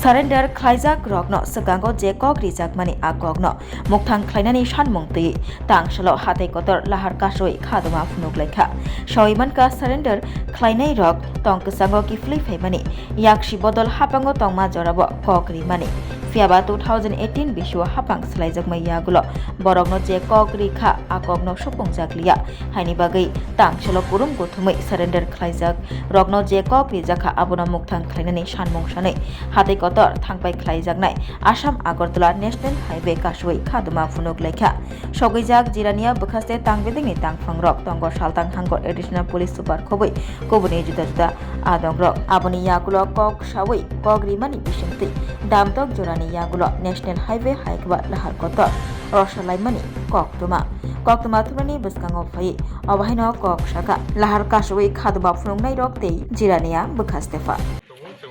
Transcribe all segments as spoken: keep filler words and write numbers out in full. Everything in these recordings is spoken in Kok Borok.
Surrender khlaijak rokno swkango je kok rijakmani a kokno mukthang khlainani sanmung twi tangsalo hatai kotor lahar kasui khaduma phunuk laikha. Sawi mankha surrender khlainai rok tong kwchango kiphilwi phaimani, yaksi bodol hapango tongma jorabo kok rimani. Phiyaba two thousand eighteen bisio hapang swlaijakmai yagulo borokno je kok rikha a kokno supungjak liya. Haini bagwi tangsalo kurum kuthumwi surrender khlaijak rokno je kok rijakha abono mukthang khlainani sanmung sanwi hatai kotor thangpai khlaijaknai Assam Agartala National Highway kasui khaduma phunuk laikha. Sogwijak Jirania bwkhaste tangbedengni tangphangrok tongo saltang hango additional police super khobwi kubuni juda juda adongrok. Aboni yagulo kok sawi kok rimani bisingtwi damtok jorani yagulo National Highway hai khe ba lahar kotor rosalaimani koktwma. Koktwma thumnani bwskango phai obo haino kok saka lahar kasui khaduma phunuknairok tei Jirania bwkhaste pha.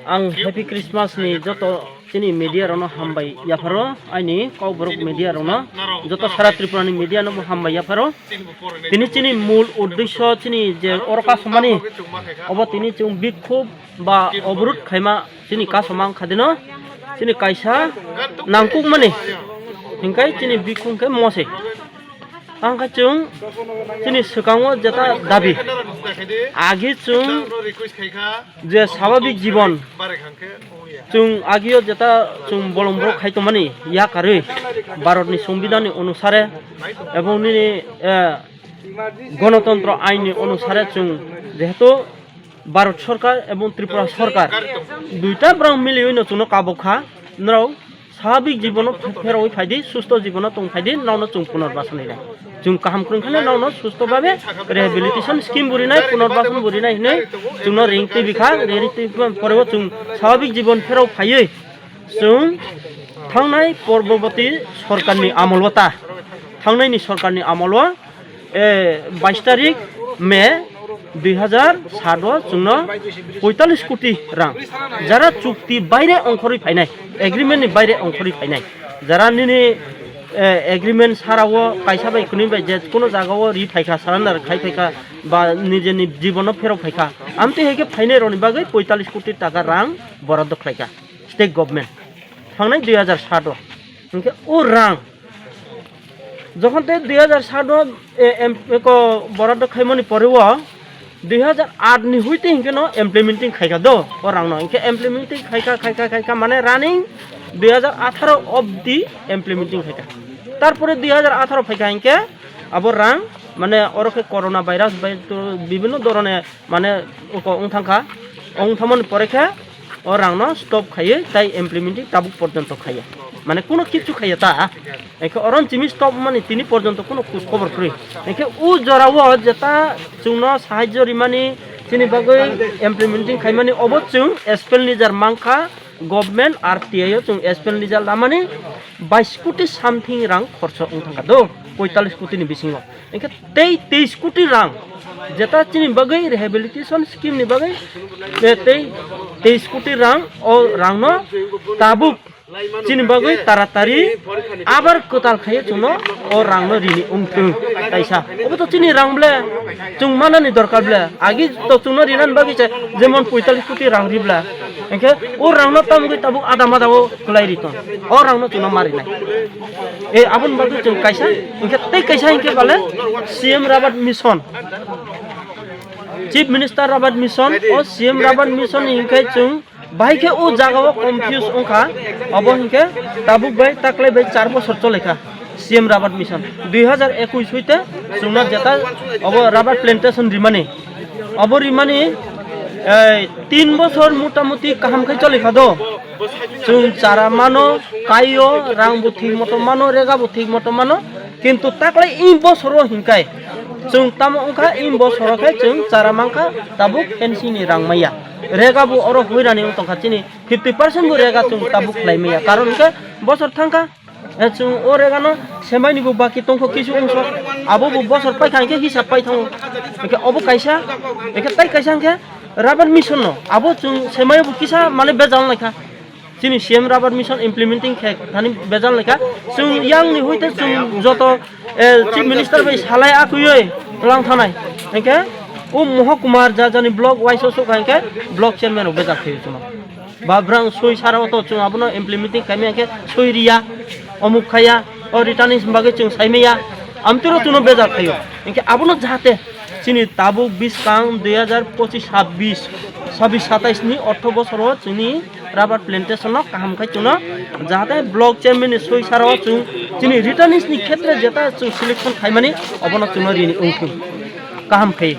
Ang Happy Christmas ni joto chini media rokno hambai yapharo, aini Kokborok media rokno, joto sara Tripura ni media no bo hambai yapharo. Tini chini mul uddesyo chini je oro kasomani, obo tini chwng bikhub ba obrut khaima chini kasoma wngkha dino, chini kaisa nangkukmani hinkai chini bikhub khe mose. Tangkha chwng chini swkango jeta dabi agi chwng je swabhabik jibon chwng agio jeta chwng bolong borok khai tongmani yakarwi Bharatni Songbidanni onusare ebong nini, eh, Gonotontro ainni onusare chwng jehetu Bharat Sorkar ebong Tripura Sorkar duita borok miliwi no chwngno kabuk kha, norok swabhabik jibono phe-, pherogwi phaidi, susto jibono tong phaidi, nono chwng punorbasan rinai. Chwng kaham kwrwngkhano nono susto babe rehabilitation scheme bo rinai, punorbasan bo rinai hinwi chwngno ring twi bikha, ring twi bikha poreo chwng swabhabik jibon pherok phaiwi chwng thangnai porboboti sorkarni amolo ta, thangnaini sorkarni amolo, eh, bais tarik May dui hazar sat o chwngno poitalis koti rang, jara chukti baire ongkhorwi phainai, agreement ni baire ongkhorwi phainai, jara nini, eh, agreement sara o kaisa bai kwnwi bai je kono jaga o ri phaikha, surrender khai phaikha, ba nijeni jibono pherok phaikha, amtwi hai khe phainai rokni bagwi poitalis koti taka rang boroddo khlaikha state government thangnai dui hazar sat o. Hinkhe o rang jokhon tei dui hazar sat o, e, em, eko boroddo khaimani pore o dui hazar aat ni hui tei hinkhe no implementing khaikha do o rang no. Hinkhe implementing khaikha, khaikha, khaikha, mane running dui hazar atharo obdi implementing khaikha. Tarpore dui hazar atharo phaikha hinkhe abo rang mane oro khe corona virus bai to bibhinno dhoroner mane oko wng thangkha, wng thangmani pore khe o rangno stop khaiwi tai implementing tabuk porjonto khaiya, mane kuno kichu khaiya ta, hinkhe oro simi stop mani tini porjonto kuno khoj khobor kwrwi. Hinkhe o jorao jeta chwngno sahajyo rimani chini bagwi implementing khaimani obo chwng expenditure mankha, government R T I o chwng expenditure lamani bais koti something rang khorcho wng thangkha do, poitalis koti ni bisingo. Hinkhe tei teis koti rang, jeta chini bagwi rehabilitation scheme ni bagwi, eh, tei teis koti rang, o rangno tabuk chini bagwi taratari abar kwtal khaiwi chwngno o rangno rini wngthung kaisa. Obo to chini rang ble, chwng manani dorkar ble. Agi to chwngno rinani bagwi se jemon poitalis koti rang ri ble. Hinkhe o rangno tamgwi tabuk ada mada o kwlai ri tong. O rangno chwngno ma rinai. E, aboni bagwi chwng kaisa, hinkhe tei kaisa hinkhe bale C M Rabat Mission. Chief Minister Rabat Mission, o C M Rabat Mission ni hinkhe chwng bahai khe o jaga o confuse wngkha, obo hinkhe tabuk bai taklai bai char bosor cholaikha C M Rabat Mission. Dui hazar ekush hoite chwngno jeta obo rubber plantation rimani. Obo rimani, eh, tin bosor motamuti kaham khe choli kha do. Chwng chara mano, kaio, rang bo thik moto mano, rega bo thik moto mano, kintu taklai i bosoro hinkai chwng tamo wngkha, i bosoro khe chwng chara mankha, tabuk fencing ni rang maya. Rega bo oro hoirani wng tongkha chini fifty percent bo rega chwng tabuk khlai maya, karon hwnkhe bosor thangkha. Eh, chwng o regano semaini bo baki tongkho kisu wngso, abo bo bosor paikha hinkhe hisab pai thango. Hinkhe obo kaisa, hinkhe tai kaisa hinkhe Rabat Mission no, abo chwng semaio bo kisa mane bejal naikha. Chini C M Rabat Mission implementing khe thani bejal naikha. Chwng yang ni hoite chwng joto, eh, Chief Minister bai salai akuyoi lang thanai. Hinkhe o Moha Kumar ja jani block wise o sokha hinkhe block chairman rok bejal khe chwngno. Babrang soi sara o to chwng abono implementing khaimaya khe soi riya, omuk khaya, o returnees ni bagwi chwng saimaya, amtwiro chwngno bejak khaio. Hinkhe abono jahate chini tabuk biskang dui hazar pochis sabbish, sabbish satais ni ortho bosoro chini rubber plantation no kaham khai chwngno jahate block chairman ni soi sara o chwng chini returnees ni khetre jeta chwng selection khaimani obono chwngno rini wngthung kaham khai.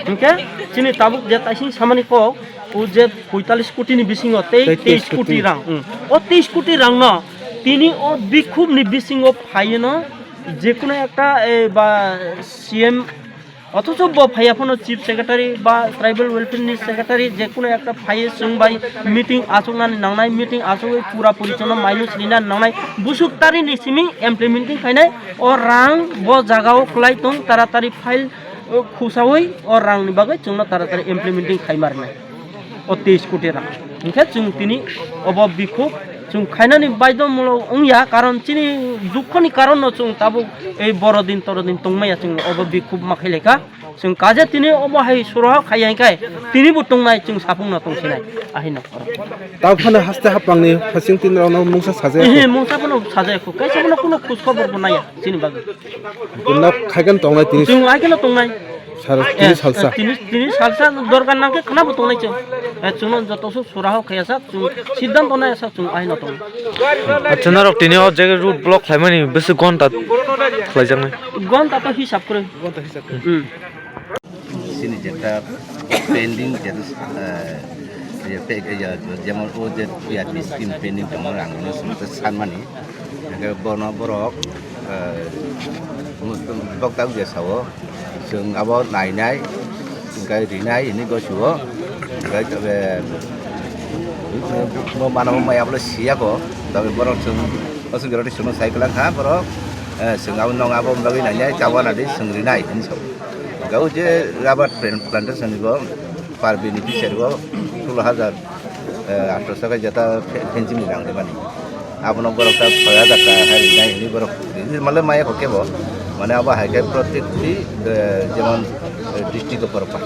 Hinkhe chini tabuk je taising samani kok o je poitalis koti ni bisingo tei Tei teis koti teis koti. rang, hmm. O teis koti rang no tini o bikhub ni bisingo phaiyeno jekunu ekta, eh, ba C M othocho bo phaiya phano chief secretary ba tribal welfare ni secretary jekunu ekta phaiye chwng bai meeting achuknani nangnai, meeting achugwi pura puri chwngno mainwi sinina nangnai, busuk tari ni simi implementing khainai o rang bo jagao kwlai tong taratari file, o, khusaui o rang ni bagwi chwngno taratari implementing khai marnai. O teis koti rang. Hinkhe chwng tini obo bikhub chwng khainani baidhomulok wngya, karon chini dukhoni karonno chwng tabuk ei borodin torodin tongmaya chwng obo bikhub ma khailai kha. Chwng kaje tini obo hai suraha khaiya hinkhe tini bo tongnai chwng sapungno tongsinai ahino. Tamo phano haste hapangni phasing tinrokno mungsa sajaya kho. Ehe, mungsa phano sajaya kho. Kaisa phano kuno khoj khobor bo naiya chini bagwi. Nok khaikan tongnai tini. Chwng aikeno tongnai. Sar-, tini Eh, salsa. eh, tini, tini salsa dorkar nangkhe khwnabo tongnai chwng. Eh, chwngno joto su suraha khaiya sak, chwng siddhanto naiya sak chwng ahino tong. Acha, norok tini o jaga road block khlaimani bwswk gonta khlaijaknai? Gonta to hisab kwrwi. Hmm. Sini jeta pending jeta, eh, ya pe-, ya, jemon o je P R P scheme pending tongmani ang no sumte sanmani. Hingke bono borok, eh, bokta wngya sao, chwng abo nainai, hingke rinai hinui gosio, hingke tabe, bo mano bo maya bole siya ko, tabe borok chwng, aswk jora chwngno sai kwlangkha borok, eh, chwng abo nong abo bagwi nainai, chawanadi chwng rinai hinui sao. Hingke o je rubber plant-, plantation ni bo, per beneficiary o solo hajar, eh, atharoso khe jeta fe-, fencing ni rang rwmani. Abono borok ta soi hajar ta hai rinai hinui borok rinai male maya kho kebo. Mane abo hai khe protekti, eh, jemon, eh, district o borok pai.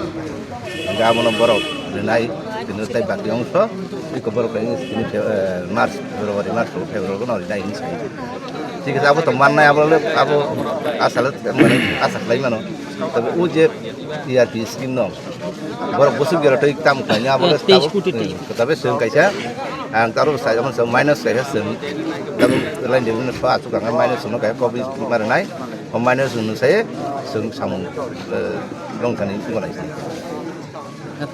Hingke abono borok rinai, tini tai baki ongso, iko borok pai tini fe-, eh, March, February, March, February no rinai hinui sai. Thik ase, abo to mannai, abo le, abo asale, mane asa khlai mano. Tabe o je P R P scheme no, borok bwswk jora twi tam khlaina abo le teis koti twi. Tabe chwng kaisa, ang taro sai, amo chwng minus kaisa chwng, tabuk line de minus so achuk ang minus no kaya kopi marinai, o minus no sai chwng samung, eh, longthani golaisi.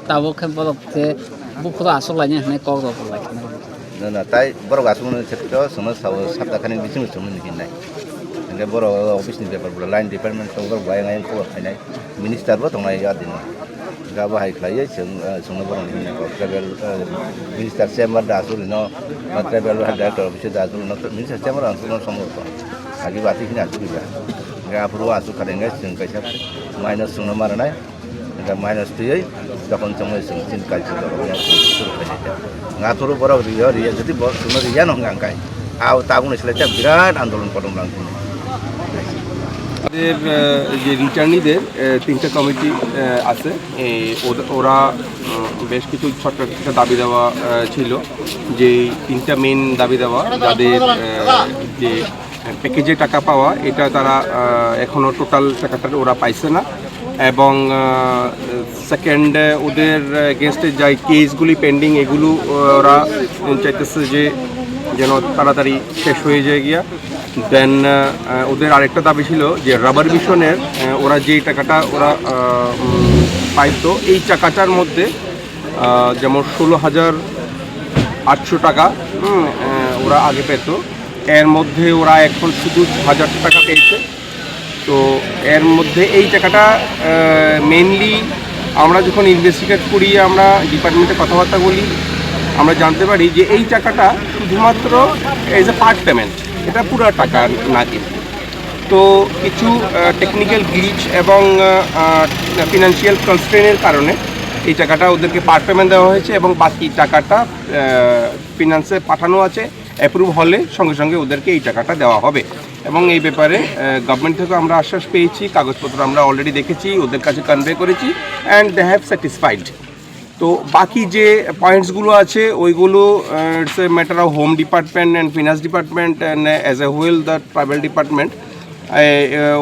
Tabuk khe borok khe buphuru achuk laina hinwi kok rok lai khna. Na, na, tai borok aswk mani thepto, chwngno sao sapta khani bisingo chwngno hinwi nai. Hingke borok office ni bepar bwla line department tong borok bai ngai khobor khainai. Minister bo tongnai ya dino. Hingke abo hai khlaiwi chwng, eh, chwngno borok ni hinwi kok travel, eh, minister chamber da aswk rino, ba travel director office da aswk rino, minister chamber ang chwngno somor ko. Agi bati hini aswk ba. Hingke aphuru aswk khade hingke chwng kaisa minus chwngno maranai. Hingke minus twiwi tokon chongmani chwng chini culture rok ya suru khainai khe. Ngathuru borok riyo, riya jodi bo chwngno riya no hwnka hwnkhe, ah, tabukni slai ta birat andolon kotom lang thung. তাদের, আহ, যে রিটার্নিদের, আহ, তিনটা কমিটি, আহ, আছে। এই ওদ-, ওরা, উম, বেশ কিছু ছোট্ট একটা দাবি দাওয়া, আহ, ছিল, যে এই তিনটা মেইন দাবি দাওয়া, যাদের, আহ, যে প্যাকেজে টাকা পাওয়া, এটা তারা, আহ, এখনো টোটাল টাকাটা ওরা পাইছে না। এবং, আহ, সেকেন্ড, ওদের এগেনস্টে যে কেসগুলি পেন্ডিং, এগুলো, আহ, ওরা চাইতেছে যে যেন তাড়াতাড়ি শেষ হয়ে যায় গিয়া। দেন, আহ, ওদের আরেকটা দাবি ছিল যে রাবার মিশনের, আহ, ওরা যে টাকাটা ওরা, আহ, উম, পাইতো, এই টাকাটার মধ্যে, আহ, যেমন ষোলো হাজার আটশো টাকা, হুম, আহ, ওরা আগে পেত। এর মধ্যে ওরা এখন শুধু হাজার টাকা পেয়েছে। তো এর মধ্যে এই টাকাটা, আহ, মেইনলি আমরা যখন ইনভেস্টিগেট করি, আমরা ডিপার্টমেন্টে কথাবার্তা বলি, আমরা জানতে পারি যে এই টাকাটা শুধুমাত্র এজ এ পার্ট পেমেন্ট, এটা পুরো টাকা না কিন্তু। তো কিছু, আহ, টেকনিক্যাল গ্লিচ এবং, আহ, আহ, ফিনান্সিয়াল কনস্ট্রেনের কারণে এই টাকাটা ওদেরকে পার্ট পেমেন্ট দেওয়া হয়েছে এবং বাকি টাকাটা, আহ, ফিনান্সে পাঠানো আছে। অ্যাপ্রুভ হলে সঙ্গে সঙ্গে ওদেরকে এই টাকাটা দেওয়া হবে এবং এই ব্যাপারে, আহ, গভর্নমেন্ট থেকে আমরা আশ্বাস পেয়েছি, কাগজপত্র আমরা অলরেডি দেখেছি, ওদের কাছে কনভে করেছি, and they have satisfied। তো বাকি যে পয়েন্টসগুলো আছে ওইগুলো, it's a matter of Home Department and Finance Department and as a whole the Tribal Department,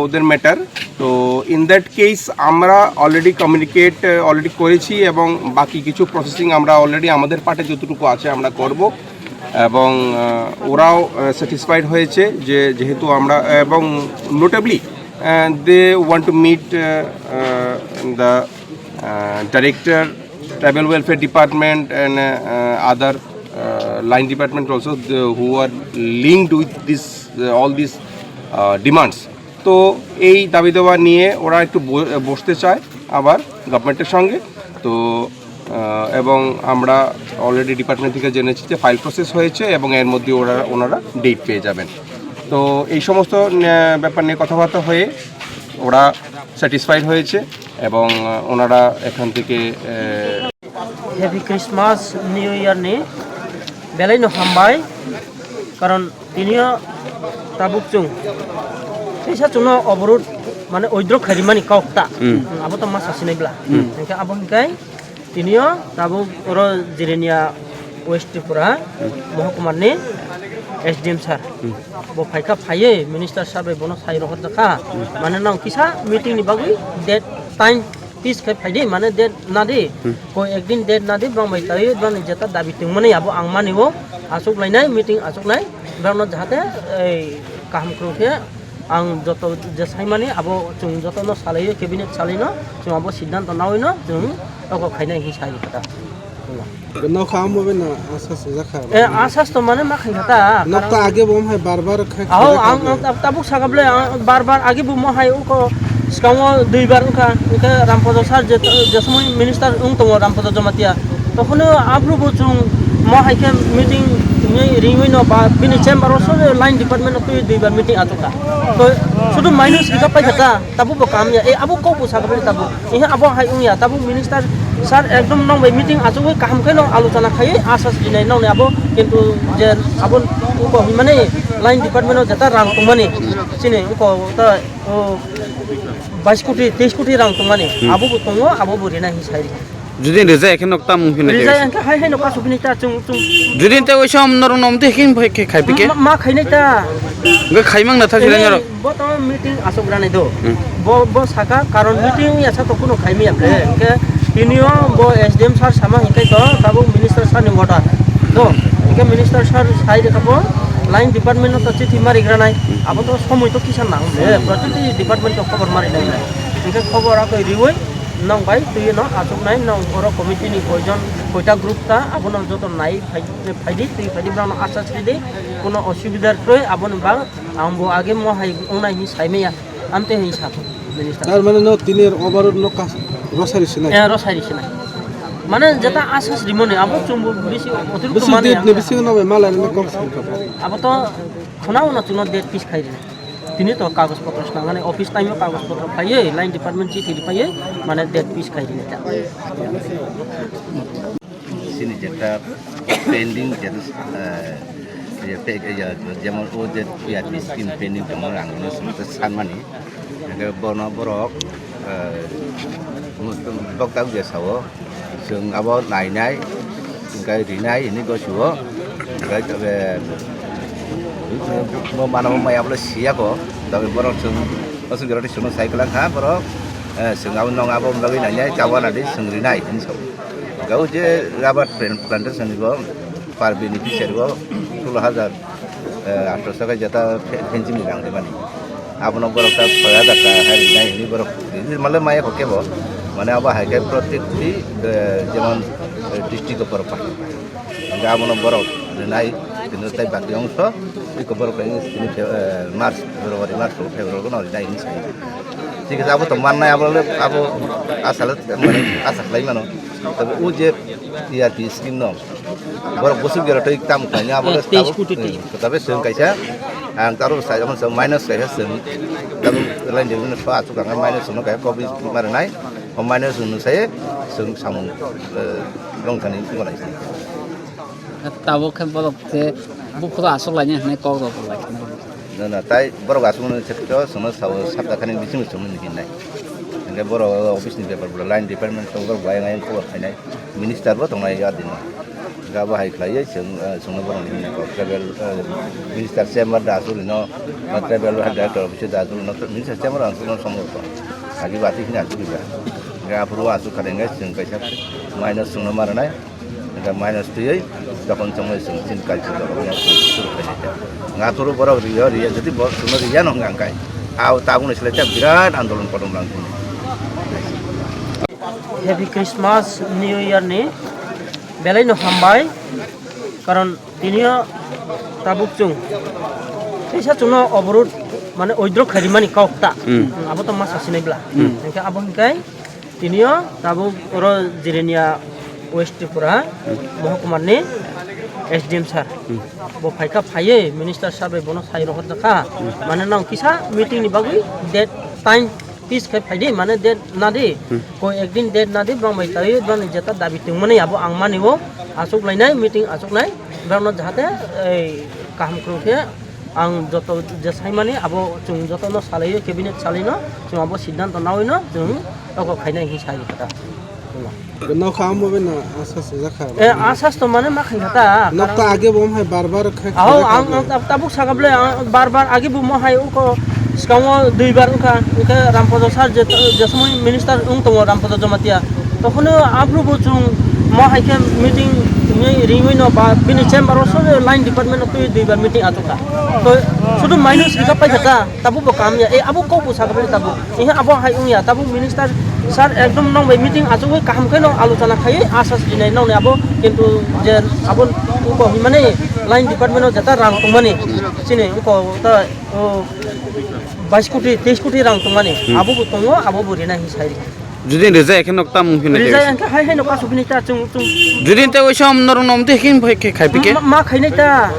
ওদের ম্যাটার। তো ইন দ্যাট কেস আমরা অলরেডি কমিউনিকেট অলরেডি করেছি এবং বাকি কিছু প্রসেসিং আমরা অলরেডি আমাদের পার্টে যতটুকু আছে আমরা করব। এবং আহ, ওরাও স্যাটিসফাইড হয়েছে যে যেহেতু আমরা, এবং notably they want to meet the director, tribal welfare department and other line department also, who are linked with this, all these demands. তো এই দাবি দাওয়া নিয়ে ওরা একটু ব- বসতে চায় আবার গভর্নমেন্টের সঙ্গে। তো আহ, এবং আমরা অলরেডি ডিপার্টমেন্ট থেকে জেনেছি যে ফাইল প্রসেস হয়েছে এবং এর মধ্যে ওরা ওনারা ডেট পেয়ে যাবেন। তো এই সমস্ত আহ, ব্যাপার নিয়ে কথাবার্তা হয়ে ওরা স্যাটিসফাইড হয়েছে এবং আহ, ওনারা এখান থেকে আহ, Happy Christmas, New Year ni belai no hambai, karon tinio tabuk chung kisa chungno oborot mane oidro kharimani kok ta. Hmm. Abo to masa sinai bla. Hmm. Hingke abo hingkai tinio tabuk oro Jirenia West Tripura, hmm, Mohokumar ni S D M sir. Hmm. Bo phaikha phaiye minister sir bai bono sai rohor jakha. Hmm. Mane nang kisa meeting ni bagwi date time fix khai phaidi, mane date nadi. Hmm. Koi ekdin date nadi, bang bai tai bang jeta dabi tongmani abo ang mani o asuk lainai, meeting asuk nai, bang no jahate ei kaham khulum khe ang joto je saimani abo chwng joto no salai o, cabinet salai no chwng abo siddhanto nawi no chwng oko khainai hi sai kha ta. Nokha amo bai no asas jakha. E, asas to mane ma khaikha ta. Nokta age bo hai bar bar khai. Aho, ang, ang tab- tabuk sakable ang bar bar age bo mo hai uko skango dui bar uka uka Rampodo sir je, je somoi minister ung tongo Rampodo Jamatia. Tokhno abro bo chung mo hai khe meeting ni ringwi no ba bini chamber o so line department o twi dui bar meeting atukha. To sudu minus hika paikha ta. Tabuk bo kaham ya, e abo kok bo sakha bini tabuk. Ihe abo hai wngya, tabuk minister sir ekdom nong bai meeting achugwi kaham khe no alochona khaiwi asas dinai nong ni abo, kintu je abo uko himani line department o jeta rang tongmani, chini uko ta o bais koti, teis koti rang tongmani, hmm, abo bo tongo, abo bo rinai hi sai. Jodi rijai khe nok ta mung phino Rijai tei. Ang khe hai hai no kasu bini ta chung chung. Jodi tei oisom norok nom tei khin phai khe khai pike. Ma, ma khainai ta. Ge khaimang na tha silai norok. Bo to meeting asok ranai do. Hmm. Bo, bo saka karon meeting ya sa to kuno khaimi ya ble. Ke tinio bo S D M sir sama hikai to tabo minister sir ni order. Do. Ke minister sir sai de kabo line department no to chithi mari granai. Abo to somoi to kisa nang ble. Hmm. Protiti department to khobor mari nai. Ke khobor ako riwoi. Nong bai twi no achuknai, nong oro committee ni koijon, koita group ta, abono joto nai phai, phaidi, twi phaidi, borokno asas khaidi, kono osubida rwtwi, aboni bang ang bo age mo hai wngnai hinwi saimaya, amte hinwi sa minister. Tar mane no tini overall no kas rosari sinai. Eh, rosari sinai. Mane jeta asas rimoni, abo chumbu bisi otirikto. Bisi mane date ni bisi no bai mala ni kok sa. Abo to khuna uno chuno date fix khai rinai. Tini to kagoj potro swnamani, office time o kagoj potro phaiwi, line department chithi phaiwi, mane date fix khai rini ta. Sini jeta pending jeta, eh, je pe-, je, jemon o je P R P scheme pending tongmani ang no sumte sanmani. Hingke bono borok, eh, bokta je sao. Chwng abo nainai, hingke rinai hinui gosio, hingke tabe, bo mano bo maya bole siya ko, tabe borok chwng, aswk jora tei chwngno sai kwlangkha borok, eh, chwng abo nong abo bagwi nainai, chawa nadi chwng rinai hinui sao. Hingke o je rubber plant-, plantation ni bo, per beneficiary o solo hajar, eh, atharoso khe jeta fe-, fencing ni rang rimani. Abono borok ta soi hajar ta hai rinai hinui borok rinai male maya kho kebo. Mane abo hai khe protikti, eh, jemon, eh, district o borok pai. Hingke abono borok rinai, kintu tai baki ongso, iko borok pai tini Feb-, eh, March, February, March, February no rinai hinui sai. Thik ase, abo to mannai, abo le, abo asale, mane asa khlai mano. Tabe o je P R P scheme no, borok bwswk jora tei tam khlaina abo le. Eh, teis koti tei. Tabe chwng kaisa, ang taro sai, amo chwng minus kaisa chwng, tabuk line development so achuk ang minus no kaya kobi marinai, o minus no sai chwng samung, eh, longthani golaisi. Tabuk khe borok je buphuru aswk lainai hinui kok rok lai. Na, na, tai borok aswk no chekto, chwngno sao sapta khani bisingo chwngno hinai. Borok office ni bepar bwla line department tong borok bai ngai khobor khainai minister bo tongnai ya dino. Ga bo hai khlai chwng, eh, chwngno borok ni hwnwi kok tribal, eh, minister chamber da aswk no, ba tribal head director office da aswk no, minister chamber ang chwngno somor ko. Agi bati hwnwi aswk ba. Ga aphuru aswk khainai chwng kaisa minus chwngno maranai. Hingke minus twiwi tokon chongmani chwng chini culture rok suru khainai khe. Ngathuru borok riyo, riya, jodi borok chwngno riya no hwnka hwnkhe, ah, tabukni slai ta birat andolon kotom lang thung. Happy Christmas, New Year ni belai no hambai, karon tinio tabuk chwng teisa chwngno oborot mane oidro kharimani kok ta. Hmm. Abo to ma sasinai bla. Hmm. Hingke abo hingkai Tinio tabuk oro Jirania West Tripura, hmm, Mohokumarni S D M sir. Hmm. Bo phaikha phaiwi minister sir bai bono sai rohorjakha. Hmm. Mane nang kisa meeting ni bagwi date time fix khai phaidi, mane date nadi. Hmm. Koi ekdin date nadi, bang bai taiwi bang jeta dabi tongmani abo ang mani o achuk lainai, meeting achuk nai, bang no jahate ei kaham kwrwng khe Ang joto je saimani abo chwng jotono salaio, cabinet salaino, chwng abo siddhanto naoino chwng oko khainai hinwi sai kha. Nokha amo bai no asa sijak kha. Eh, asas to mane ma khaikha ta. Nok ta age bo hai bar bar khe. Aho, ang, ang tab-, tabuk saka ble, ang bar bar age bo mo hai uko skango dui bar uka, uka Rampodo sir je, je somoi minister wng tongo Rampodo Jamatia. Tokhono aphuru bo chwng mo hai khe meeting ni ringwi no ba bini chamber o so line department o twi dui bar meeting achuk kha. To sudu minus rika pai kha ta, tabuk bo kam ya. E abo kok bo saka bai tabuk. Ehe abo hai wng ya, tabuk minister sir ekdom nong bai meeting achugwi kaham khe no alochona khaiwi asas rinai nong ni abo kintu je abo ko himani line department o jeta rang tongmani chini ko ta o bais koti, teis koti rang tongmani. Hmm. Abo bo tongo, abo bo rinai hinwi sai. Jodi rijai khe nok tam wng phino rijai khe. Ang khe hai hai no kasu phini ta chwng chwng. Jodi te oisom norok nom te hin phai khe khai pike. Ma, ma khainai ta.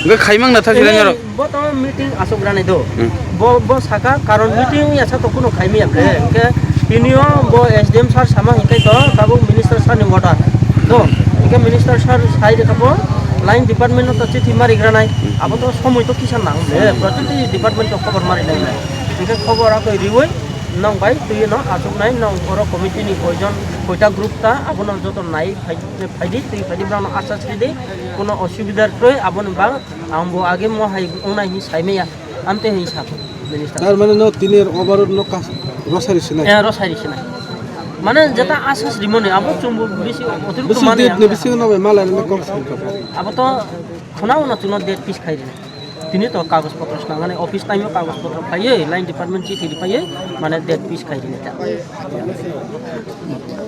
Ga khaimang na thar. Ini jilai norok. Bo to meeting asok ranai do. Hmm. Bo, bo saka karon meeting ya sa to kuno khaimi ya ble. Ke tinio bo S D M sir sama hikai to tabuk minister sir ni order. Do. Ke minister sir sai de kabo line department no to chithi mari granai. Abo to somoi to kisa nang ble. Protiti department to khobor mari nai. Ke khobor ako riwoi. Nong bai twi no achuknai, nong oro committee ni koijon, koita group ta, abono joto nai phai, phaidi, twi phaidi, borokno asas ridi, kono osubidar kroi, aboni bang ang bo age mo hai wngnai hinwi saimaya, amte hinwi sa minister. Tar mane no tini overall no kas rosari sinai. Eh, rosari sinai. Mane jeta asas rimoni, abo chumbu bisi otirikto. Bisi mane date ni bisi no bai malai no kok sai. Abo to khuna uno chuno date fix khai rinai. Tini to kagoj potro swnamani, office time o kagoj potro phaiwi, line department chithi rwphaiwi, mane date fix khai rinai ta.